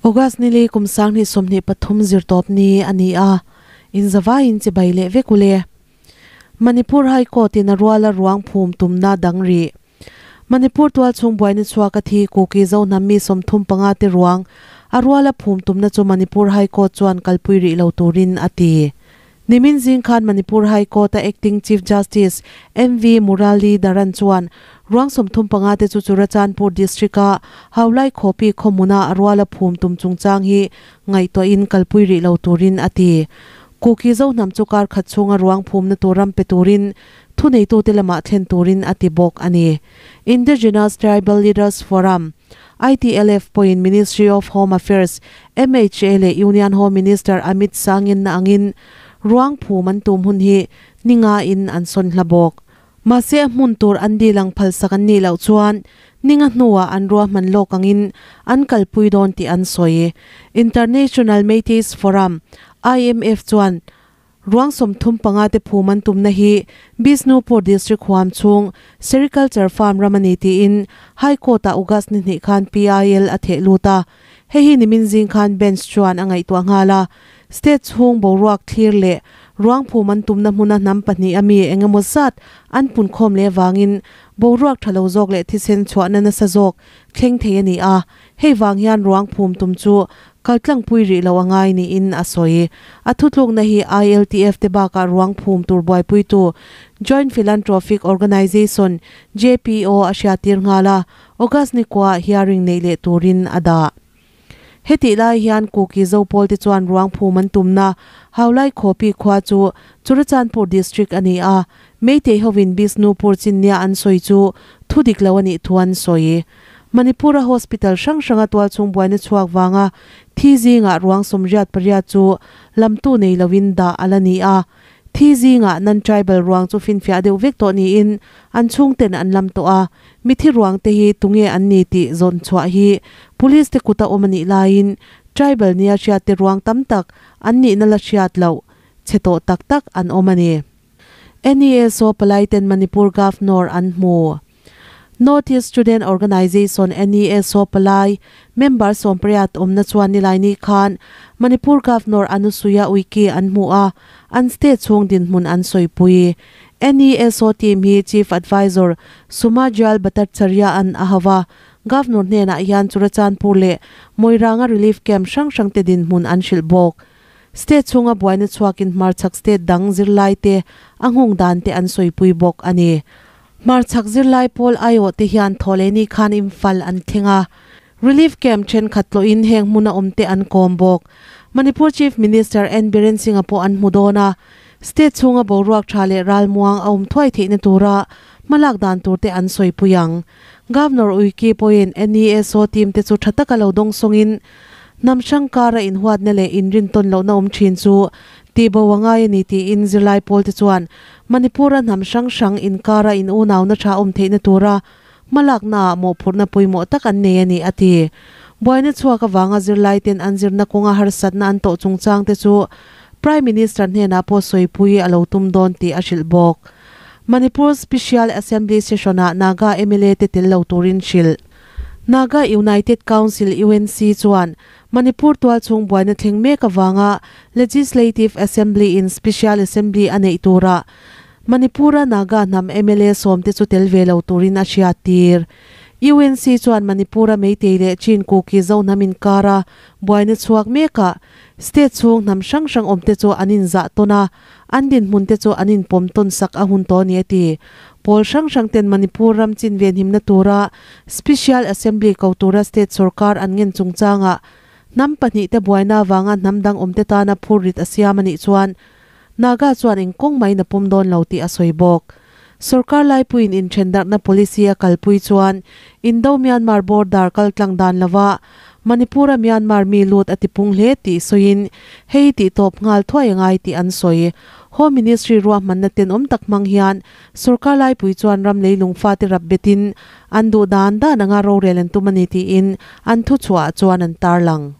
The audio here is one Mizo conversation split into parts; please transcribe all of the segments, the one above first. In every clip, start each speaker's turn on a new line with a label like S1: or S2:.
S1: August nili kum 2023 zirtawp ni a ni a, inzavaiin chibai leh vek ule. Manipur High Court in a ruala ruang phum tumna dang rih. Manipur tualchhung buaina chhuak a thi Kuki Zohnam mi 35 te ruang a ruala phum tumna chu Manipur High Court chuan kalpui rih lo turin a ti. Nimin zing khan Manipur High Court-a Acting Chief Justice MV Murali Dharan chuan ruang 35 te chu Churachandpur District-a Haulai Khawpi khawhmuna a ruala phum tum chungchang hi ngaihtuahin kalpui rih lo turin a ti. Kuki Zohnam chu kar khat chhunga ruang phumna tur ram pe turin thuneitute lamah thlen turin a ti bawk a ni. Indigenous Tribal Leaders Forum, ITLF, pawhin Ministry of Home Affairs, MHA, leh Union Home Minister Amit Shah ngenna angin ruang phum an tum hun hi ni ngain an sawn hla bawk. Mahse a hmun tur an dil ang phalsak an nih loh chuan ninga hnuah an ruahman lawk angin an kalpui dawn tih an sawi. International Meiteis Forum, IMF, chuan Ruang 35 te phum an tumna hi Bishnupur District huam chhung Sericulture Farm ram a ni tiin High Court-ah August ni hnih khan PIL a theh lut a. Hei hi nimin zing khan Bench chuan a ngaihtuah nghal a. State chhung boruak thlir leh ruang phum an tumna hmuna hnam pahnih a mi eng emaw zat an punkhawm leh avangin boruak tha lo zawk leh thisen chhuahna nasa zawk thleng thei a ni a. Hei vang hian ruang phum tum chu Kaltlangpui rih lo a ngai niin a sawi. A thutlukna hi ILTF te bakah ruang phum tur buaipuitu Joint Philanthropic Organisation, JPO, a hriattir nghal a, August ni kuaah hearing neih leh turin a dah. Hetih lai hian Kuki Zopawl te chuan ruang phum an tumna Haulai Khawpi khua chu Churachandpur District a ni a, Meitei hovin Bishnupur chinnia an sawi chu thu dik lo a nih thu an sawi. Manipur-a hospital hrang hranga tualchhung buaina chhuak vanga thi zingah ruang 88 chu lamtu nei loin dah a la ni a. Thi zingah non-tribal ruang chu finfiah deuh vek tawh niin an chhungten an lam tawh a. Mithi ruang te hi tunge an ni tih zawn chhuah hi police te kuta awm a nih laiin tribal nia hriatte ruang tam tak an nihna la hriat loh chhe tawh tak tak an awm a ni. NESO palaiten Manipur Governor an hmu. North East Student Organisation, NESO, palai member 18 awmna chuan Nilaini khan Manipur Governor Anusuiya Uikey an hmu a, an state chhung dinhmun an sawipui. NESO team hi Chief Advisor Sumajal Bhattacharya an a hau a, Governor hnenah hian Churachandpur leh Moiranga relief camp hrang hrangte dinhmun an hrilh bawk. State chhunga buaina chhuakin hmarchhak state dang zirlaite a nghawng dan te an sawipui bawk a ni. Hmarchhak zirlai pawl aiawh te hian Thawhlehni khan Imphal an thleng a, relief camp thenkhat tlawhin heng hmuna awmte an kawm bawk. Manipur Chief Minister N Biren Singh-a pawh an hmu dawn a, state chhunga boruak tha leh ralmuang a awm thuai theihna tura hmalak dan turte an sawipui ang. Governor Uikey pawhin NESO team te chu tha taka lo dawng sawngin hnam hrang kara inhuatna leh inrintawn lohna awm thin chu tihbo a ngai a ni tiin zirlai pawl te chuan Manipur-a hnam hrang hrang inkara in unauna tha awm theihna tura hmalaknaah mawhphurhna pawimawh tak an nei a ni a ti. Buaina chhuak avanga zirlai ten an zirna kawnga harsatna an tawh chungchang te chu Prime Minister hnenah pawh sawipui a lo tum dawn tih a hrilh bawk. Manipur Special Assembly Session-ah Naga mla te tel lo turin hrilh. Naga United Council, UNC, chuan Manipur tualchhung buaina thleng mek avanga Legislative Assembly in Special Assembly a neih turah Manipur-a Naga hnam mla sawmte chu tel ve lo turin a hriattir. UNC chuan Manipur-a Meitei leh Chin Kuki Zo hnam inkara buaina chhuak mekah state chhung hnam hrang hrang awmte chu an inzah tawn a, An dinhmun te chu an inpawm tawn sak a hun tawh a ni a ti. Pawl hrang hrang ten Manipur ram chin venhimna tura Special Assembly ko tura state sorkar an ngen chungchangah hnam pahnih te buaina avanga hnam dang awmte tana phurrit a siam a nih chuan Naga chuan eng kawng maiin a pawm dawn lo tih a sawi bawk. Sorkar laipuiin inthendarhna policy a kalpui chuan Indo-Myanmar border kaltlang dan lova Manipur-a Myanmar mi lut a tipung hle tih sawiin hei tih tawp nghal thuai a ngai tih an sawi. Home Ministry ruahmanna tenawm tak hmang hian sorkar laipui chuan ram leilung fate rap betin an duh dan dan anga rorel an tum a ni tiin an thuchhuah ah chuan an tarlang.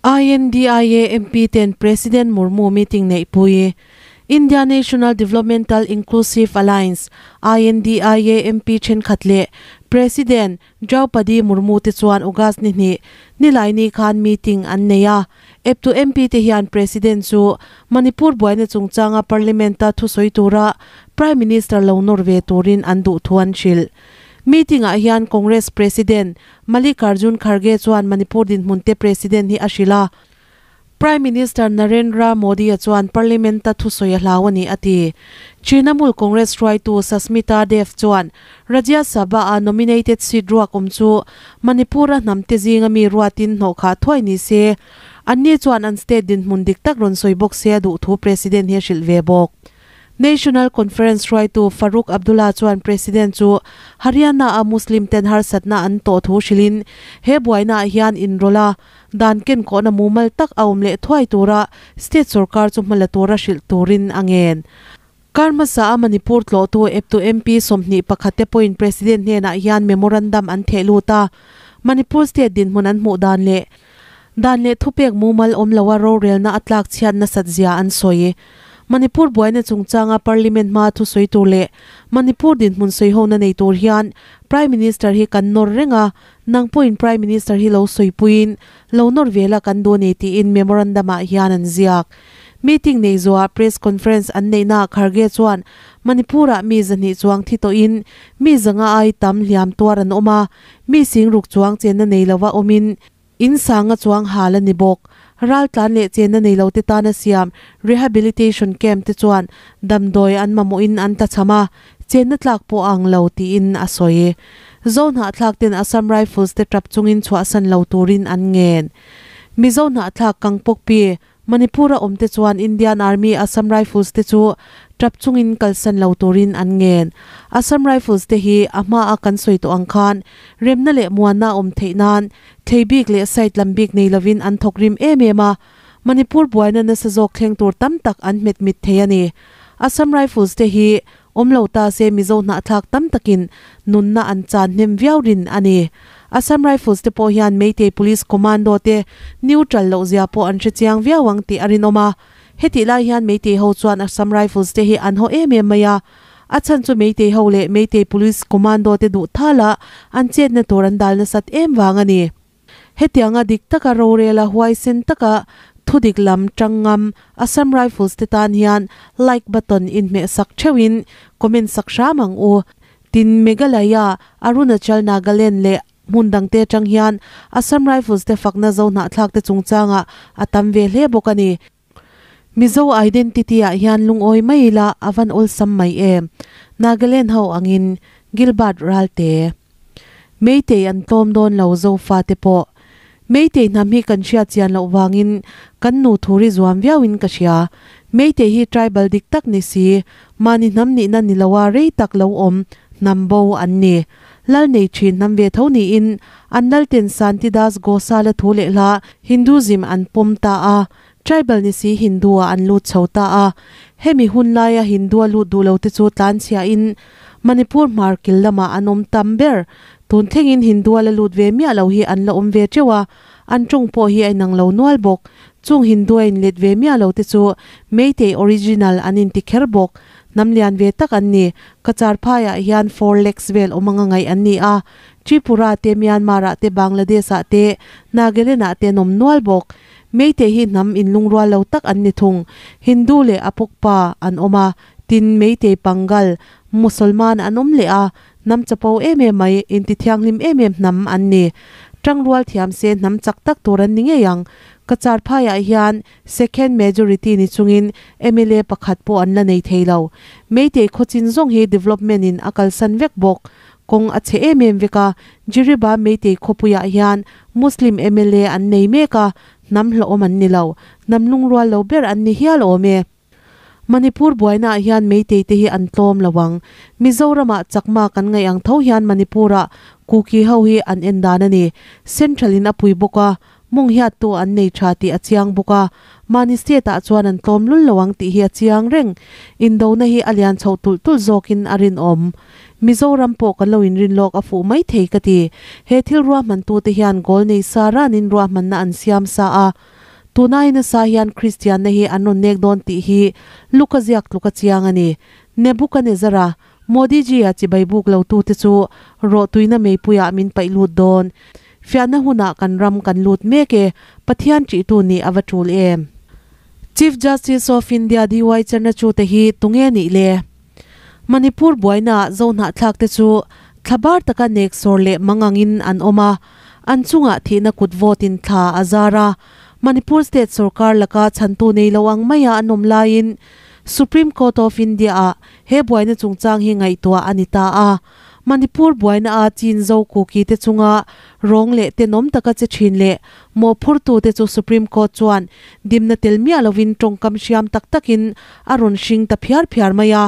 S1: INDIA MP ten President Murmu meeting neihpui India National Developmental Inclusive Alliance, INDIA, MP thenkhat leh President Draupadi Murmu te chuan August ni hnih, Nilaini khan meeting an nei a. Eptu MP te hian President chu Manipur buaina chungchanga Parliament-a thusawi tura Prime Minister lo nawr ve turin an duh thu an hrilh. Meeting-ah hian Congress President Mallikarjun Kharge chuan Manipur dinhmun te President hi a hrilh a. Prime Minister Narendra Modi-a chuan Parliament-a thusawi a hlau a ni, a ti. Trinamool Congress hruaitu Sasmita Dev chuan Rajya Sabha-a nominated seat ruak awm chu Manipur-a hnamte zinga mi ruatin hnawhkhah thuai ni se, anni chuan an state dinhmun dik tak rawn sawi bawk se a duh thu President hi a hrilh ve bawk. National Conference hruaitu Farooq Abdullah chuan President chu Haryana-a Muslim ten harsatna an tawh thu hrilhin he buainaah hian inrawlh a, Dan kenkawhna mumal tak a awm leh thuai tura state sorkar chu hmala tura hrilh turin a ngen. Kar hmasa a Manipur tlawhtu eptu MP 21 te pawhin President hnenah hian memorandum an theh lut a, Manipur state dinhmun an hmuh dan leh dan leh thupek mumal awm loa rorelna a tlak chhiat nasat zia an sawi. Manipur buaina chungchanga Parliament hmaa thusawi tur leh Manipur dinhmun sawihona nei tur hian Prime Minister hi kan nawr reng a, Nang pawhin Prime Minister hi lo sawipuiin lo nawr ve la kan duh a ni tiin memorandum ah hian an ziak. Meeting nei zuah press conference an neihnaah Kharge chuan Manipur ah mi 200 chuang thi tawhin mi 500 ai tam hliam tuar an awm a, mi 6000 chuang chenna nei lova awmin in 500 chuang hal a ni bawk. Raltlan leh chenna nei lo te tana siam rehabilitation camp te chuan damdawi an mamawhin an tlachham a, Chenna tlak pawh a ang lo tiin a sawi. Zo hnahthlak ten Assam Rifles te tap chungin chhuahsan lo turin an ngen. Mizo hnahthlak Kangpokpi, Manipur-a awm te chuan Indian Army Assam Rifles te chu tap chungin kalsan lo turin an ngen. Assam Rifles te hi a hma a kan sawi tawh ang khan remna leh muanna a awm theih nan thlei bik leh site lam bik nei lovin an thawk rim em em a, Manipur buaina nasa zawk thleng tur tam tak an hmet mit thei a ni. Assam Rifles te hi awm lo ta se Mizo hnahthlak tam takin nunna an chan hnem viau rin a ni. Assam Rifles te pawh hian Meitei Police Commando te neutral loh zia pawh an hre chiang viau ang tih a rinawm a. Hetih lai hian Meitei ho chuan Assam Rifles te hi an haw em em mai a. A chhan chu Meitei ho leh Meitei Police Commando te duh thala an chetna tur an dal nasat em vang a ni. Hetianga dik taka rorela huaisen taka thudik lam tang ngam Assam Rifles te tan hian like button inhmeh sak theuhin comment sak hram ang u. Tin, Meghalaya, Arunachal, Nagaland leh hmun dangte atang hian Assam Rifles te fakna zo hnahthlak te chungchangah a tam ve hle bawk a ni. Mizo identity ah hian lungawi mai ila a van awlsam mai em? Nagaland ho angin Gilbert Ralte. Meitei an tlawm dawn lo Zofa te pawh. Meitei hnam hi kan hriat chian loh vangin kan nu thuri zuam viau in ka hria. Meitei hi tribal dik tak ni si, mahni hnam nihna ni loa rei tak lo awm hnam bo an ni. Lal nei thin hnam ve tho niin an lalten Santidas Gosala thu leh hla Hinduism an pawm ta a, Tribal ni si Hindu ah an lut chho ta a, hemi hun laia Hindu a lut duh lo te chu tlanchhia in Manipur hmar kil lamah an awm tam ber. Tun thlengin Hindu a la lut ve miah lo hi an la awm ve teuh a, an tawng pawh hi a inang lo nual bawk. Chung Hindu a inlet ve miah lo te chu Meitei original an inti kher bawk. Hnam lian ve tak an ni. Kachar phaiah hian 4 lakhs vel awm anga ngaih an ni a, Tripura te, Myanmar ah te, Bangladesh ah te, Nagaland ah te an awm nual bawk. Meitei hi hnam inlungrual lo tak an ni thung. Hindu leh a pawkpa an awm a, tin Meitei Pangal, Musalman an awm leh a, hnam chapo em em mai, intithianghlim em em hnam an ni. Tangrual thiam se hnam chak tak tur an ni ngei ang. Kachar phaiah hian second majority ni chungin mla pakhat pawh an la nei thei lo. Meitei khawchin zawng hi development in a kalsan vek bawk. Kawng a chhe em em vek a, Jiribam Meitei khawpuiah hian Muslim mla an nei mek a, hnam hlawhawm an ni lo, hnam lungrual lo ber an ni hial awm e. Manipur buainaah hian Meitei te hi an tlawm lo ang. Mizoramah Chakma kan ngaih ang tho hian Manipurah Kuki ho hi an en dan a ni. Central in a pui bawk a, mawng hiattu an nei tha tih a chiang bawk a, mahni state ah chuan an tlawm lul lo ang tih hi a chiang reng. Indona hi a lian chhoh tulh tulh zawkin a rinawm. Mizoram pawh kan lo inrin lawk a fuh mai thei ka ti. He thil ruahmantute hian goal nei sa ranin ruahmanna an siam sa a. Tunai nasa hian Kristianna hi an rawn nek dawn tih hi Luka ziak tluk a chiang a ni. Nebukanezzara, Modi ji a chibai buk lo tute chu rawhtuina meipuiah min paih lut dawn. Fiahna hunah kan ram kan lut mek e, Pathian ṭihtu nih a va ṭul em? Chief Justice of India DY Chandrachud-a hi tunge nih le? Manipur buainaah Zohnahthlakte chu thlabar taka neksawr leh mangangin an awm a, an chungah thihna kut vote-in thla a zar a. Manipur state sorkar laka chhantu nei lo ang maia an awm laiin Supreme Court of India-ah he buaina chungchang hi ngaihtuah a ni ta a. Manipur buaina a Chin Zo Kuki te chunga rawng leh tenawm taka che thin leh mawhphurtute chu Supreme Court chuan dimna tel miah lovin tawngkam hriam tak takin a rawn hring ta phiar phiar mai a.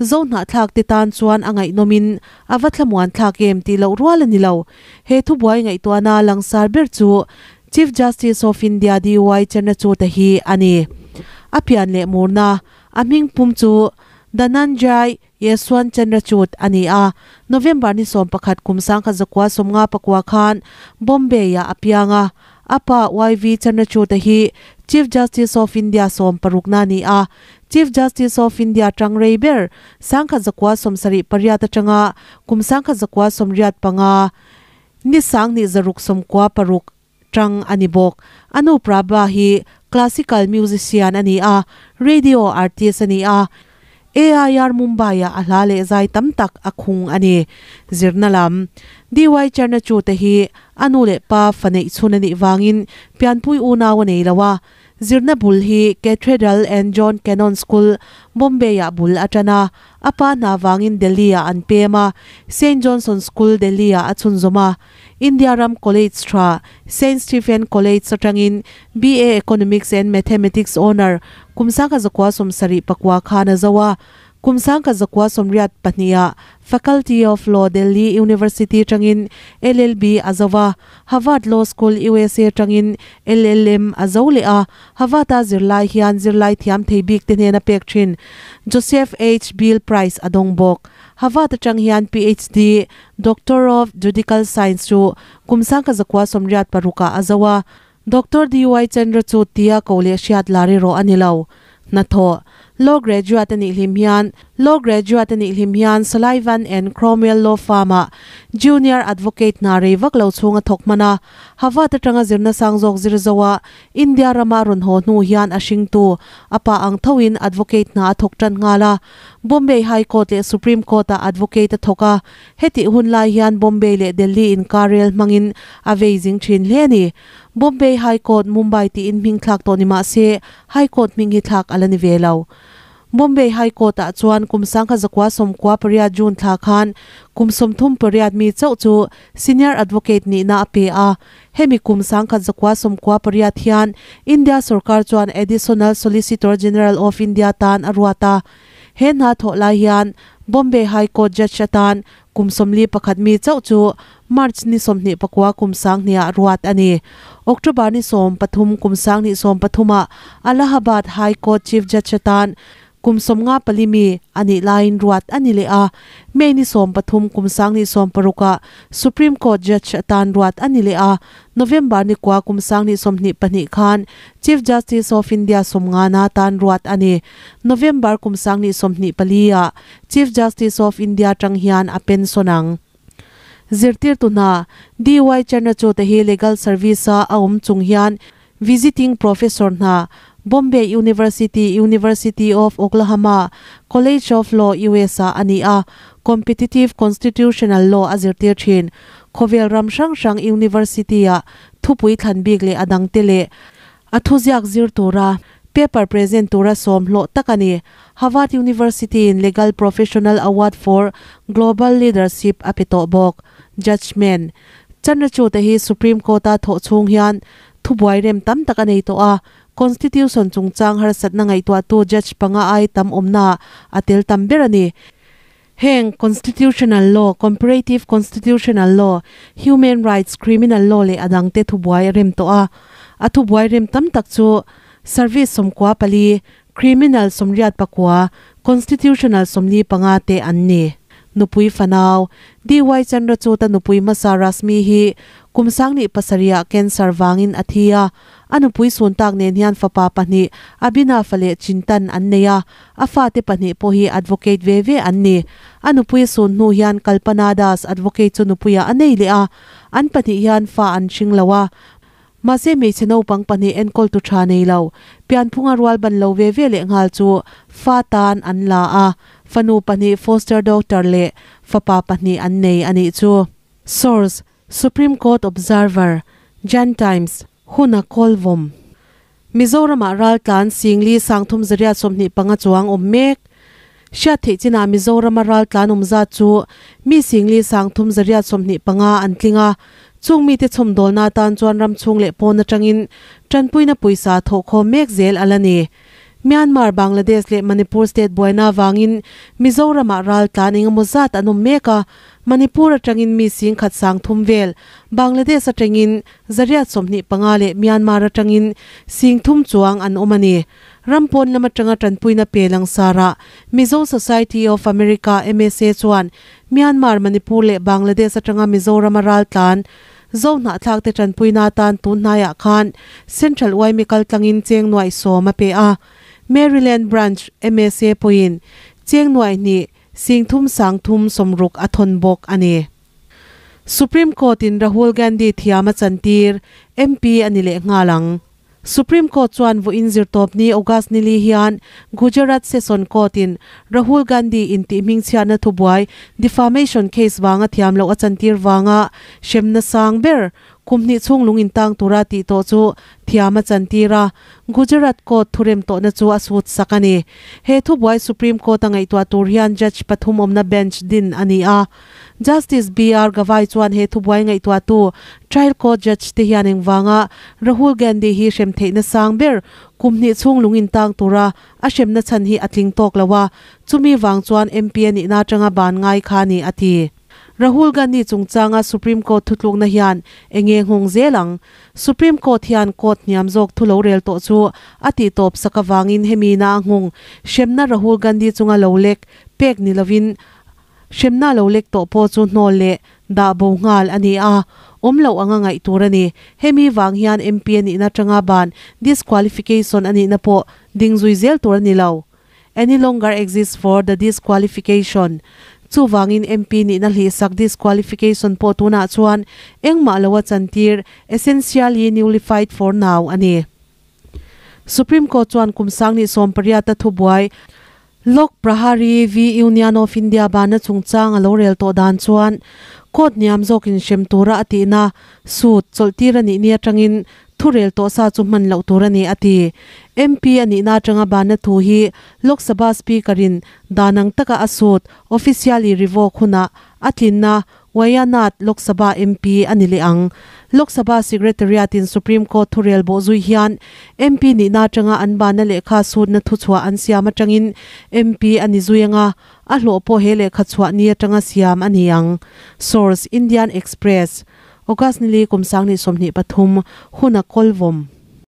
S1: Zo hnahthlak te tan chuan a ngaihnawmin a va thlamuan thlak em tih loh rual a ni lo. He thubuai ngaihtuahna langsar ber chu Chief Justice of India DY Chandrachud-a hi a ni. A pian leh murna, a hming pum chu Dhananjay Yeshwant Chandrachud a ni a, November ni 11 kum 1959 khan Bombay-ah a piang a. A pa YV Chandrachud-a hi Chief Justice of India sawmparukna a ni a, Chief Justice of India tang rei ber 1978 atanga kum 1985 ni 2696 tang a ni bawk. A nu Prabha hi classical musician a ni a, radio artist a ni a, AIR Mumbai-ah a hla leh zai tam tak a khung a ni. Zirna lam DY Chandrachud-a hi a nu leh pa fa neih chhun a nih vangin pianpui unau a nei lo a. Zirna bul hi Cathedral and John Canon School, Bombay-ah bul a tan a. A pa hna vangin Delhi-ah an pem a, Saint Johnson School, Delhi-ah a chhunzawm a. India ram college tha Saint Stephen College atangin BA Economics and Mathematics Honour kum 1974 khan a zo a. Kum 1982 ah Faculty of Law Delhi University atangin LLB a zo a, Harvard Law School USA atangin LLM a zo leh a. Harvard-a zirlai hian zirlai thiam thei bik te hnena pek thin Joseph H. Beal Prize a dawng bawk. Harvard atang hian PhD Doctor of Judical Science chu kum 1986 ah a zo a, Doctor DY Chandra chu tia ko leh hriat lar erawh a ni lo. Hnathawh, Law graduate a nih hlim hian Law graduate a nih hlim hian Sullivan and Cromwell Law Firm ah Junior Advocate hna rei vak lo chhung a thawk hman a, Harvard atanga zirna sang zawk zir zo a India rama rawn haw hnu hian a hringtu a pa ang thoin Advocate hna a thawk tan nghal a, Bombay High Court leh Supreme Court ah Advocate a thawk a, Hetih hun lai hian Bombay leh Delhi inkar rel hmangin a vei zing thin hle a ni. Bombay High Court, Mumbai tiin hming thlak tawh ni mah se, High Court hming hi thlak a la ni ve lo. Bombay High Court ah chuan kum 1998 June thla khan kum 38 mi chauh chu Senior Advocate nihna a pe a. Hemi kum 1998 hian India sorkar chuan Additional Solicitor General of India tan a ruat a. He hna thawh lai hian Bombay High Court Judge atan kum 41 mi chauh chu March ni 29 kum 2000 ah ruat a ni. October ni 13 kum 2013 ah Allahabad High Court Chief Judge atan kum 54 mi a nih laiin ruat a ni leh a. May ni 13 kum 2016 ah Supreme Court Judge atan ruat a ni leh a. November ni kua kum 2022 khan Chief Justice of India 50 na tan ruat a ni. November kum 2024 ah Chief Justice of India tang hian a pension ang. Zirtirtu hna, DY Chandrachud hi Legal Service a a awm chung hian Visiting Professor hna, Bombay University, University of Oklahoma, College of Law, US ah a ni a, Competitive Constitutional Law a zirtir thin. Khawvel ram hrang hrang University ah thupui thlan bik leh a dangte leh a thuziak zir tura paper present tura sawm hlawh tak a ni. Harvard University in Legal Professional Award for Global Leadership a pe tawh bawk. Judgement, Chandrachud-a hi Supreme Court-a thawh chhung hian thubuai rem tam tak a nei tawh a, Constitution chungchang harsatna ngaihtuahtu judge panga ai tam awmnaah a tel tam ber a ni. Heng Constitutional Law, Comparative Constitutional Law, Human Rights, Criminal Law leh a dangte thubuai a rem tawh a. A thubuai rem tam tak chu Service 94, Criminal 89, Constitutional 45 te an ni. Nupui fanau, DY Chandrachud-a nupui hmasa Rashmi hi Kum 2007ah cancer vangin a thi a, a nupui sun tak nen hian fapa pahnih Abhinav-a leh Chintan an nei a, a fate pahnih pawh hi advocate ve ve an ni. A nupui sun hnu hian Kalpana Das advocate chu nupuiah a nei leh a, an pahnih hian fa an hring lo a, mahse hmeichhe naupang pahnih enkawltu tha nei lo, pianphunga rual ban lo ve ve leh nghal chu fa tan an la a, fanu pahnih foster daughter leh fapa pahnih an nei a nih chu. Source, Supreme Court Observer, Jan Times, Huna Kawlvawm. Mizoramah raltlan Singli 3825 chuang awm mek. Hriat theih chinah Mizorama raltlan awm zat chu mi Singli 3825 an tling a, chung mite chhawmdawlna atan chuan ramchhung leh pawn atangin tanpuina pawisa thawhkhawm mek zel a la ni. Myanmar, Bangladesh leh Manipur state buaina avangin Mizoramah raltlan engemaw zat an awm mek a, Manipur atangin mi 10,300 vel, Bangladesh atangin 825 leh Myanmar atangin 3,000 chuang an awm a ni. Ram pawn lam atanga tanpuina pe langsarah Mizo Society of America, MSA, chuan Myanmar, Manipur leh Bangladesh atanga Mizorama raltlan Zo hnahthlak te tanpuina atan tun hnaiah khan Central Uaimi kaltlangin cheng nuaih sawm a pe a. Maryland Branch MSA pawhin cheng nuaih hnih 3,000 360 a thawn bawk a ni. Supreme Court in Rahul Gandhi thiam a chantir, MP a ni leh nghal ang. Supreme Court chuan vawiin zirtawpni August nili hian Gujarat Session Court in Rahul Gandhi intih hmingchhiatna thubuai defamation case vanga thiam loh a chantir vanga hremna sang ber kum hnih chhung lung intang tura tih tawh chu thiam a chantir a, Gujarat Court thurem tawhna chu a sut sak a ni. He thubuai Supreme Court a ngaihtuah tur hian Judge pathum awmna bench din a ni a. Justice BR Gavai chuan he thubuai ngaihtuahtu Trial Court Judge te hian engvanga Rahul Gandhi hi hrem theihna sang ber kum hnih chhung lung intang tura a hremna chhan hi a tling tawk lo a, chumi vang chuan MP a nihna atanga ban ngai kha a ni a ti. Rahul Gandhi chungchanga Supreme Court thutlukna hian enge nghawng zel ang? Supreme Court hian court hniam zawk thu lo rel tawh chu a tihtawp sak avangin hemi na a nghawng hremna Rahul Gandhi chunga lo lek pek ni lovin Hremna lo lek tawh pawh chu hnawl leh dah bo nghal a ni a, awm loh anga ngaih tur a ni. Hemi vang hian MP a nihna atanga ban, disqualification, a nihna pawh ding zui zel tur a ni lo. Any longer exists for the disqualification. Chuvangin MP nihna hlihsak disqualification pawh tunah chuan engmah loa chantir, essentially nullified for now, a ni. Supreme Court chuan kum 2018 a thubuai, Lok Prahari v Union of India bana chungchang a lo rel tawh dan chuan court hniam zawkin hrem tura a tihna suit chawlhtir a nih ni atangin thu rel tawh sa chu hman loh tur a ni a ti. MP a nihna atanga bana thu hi Lok Sabha Speaker in dan ang taka a suit officially revoke hunah a tlinna Wayanad Lok Sabha MP a ni leh ang. Lok Sabha Secretariat in Supreme Court thurel bawh zui hian MP nihna atanga an banna lehkha sutna thuchhuah an siam atangin MP a ni zui anga, a hlawh pawh he lehkha chhuah ni atanga siam a ni ang. Source, Indian Express. August nili kum 2023 huna Kawlvawm.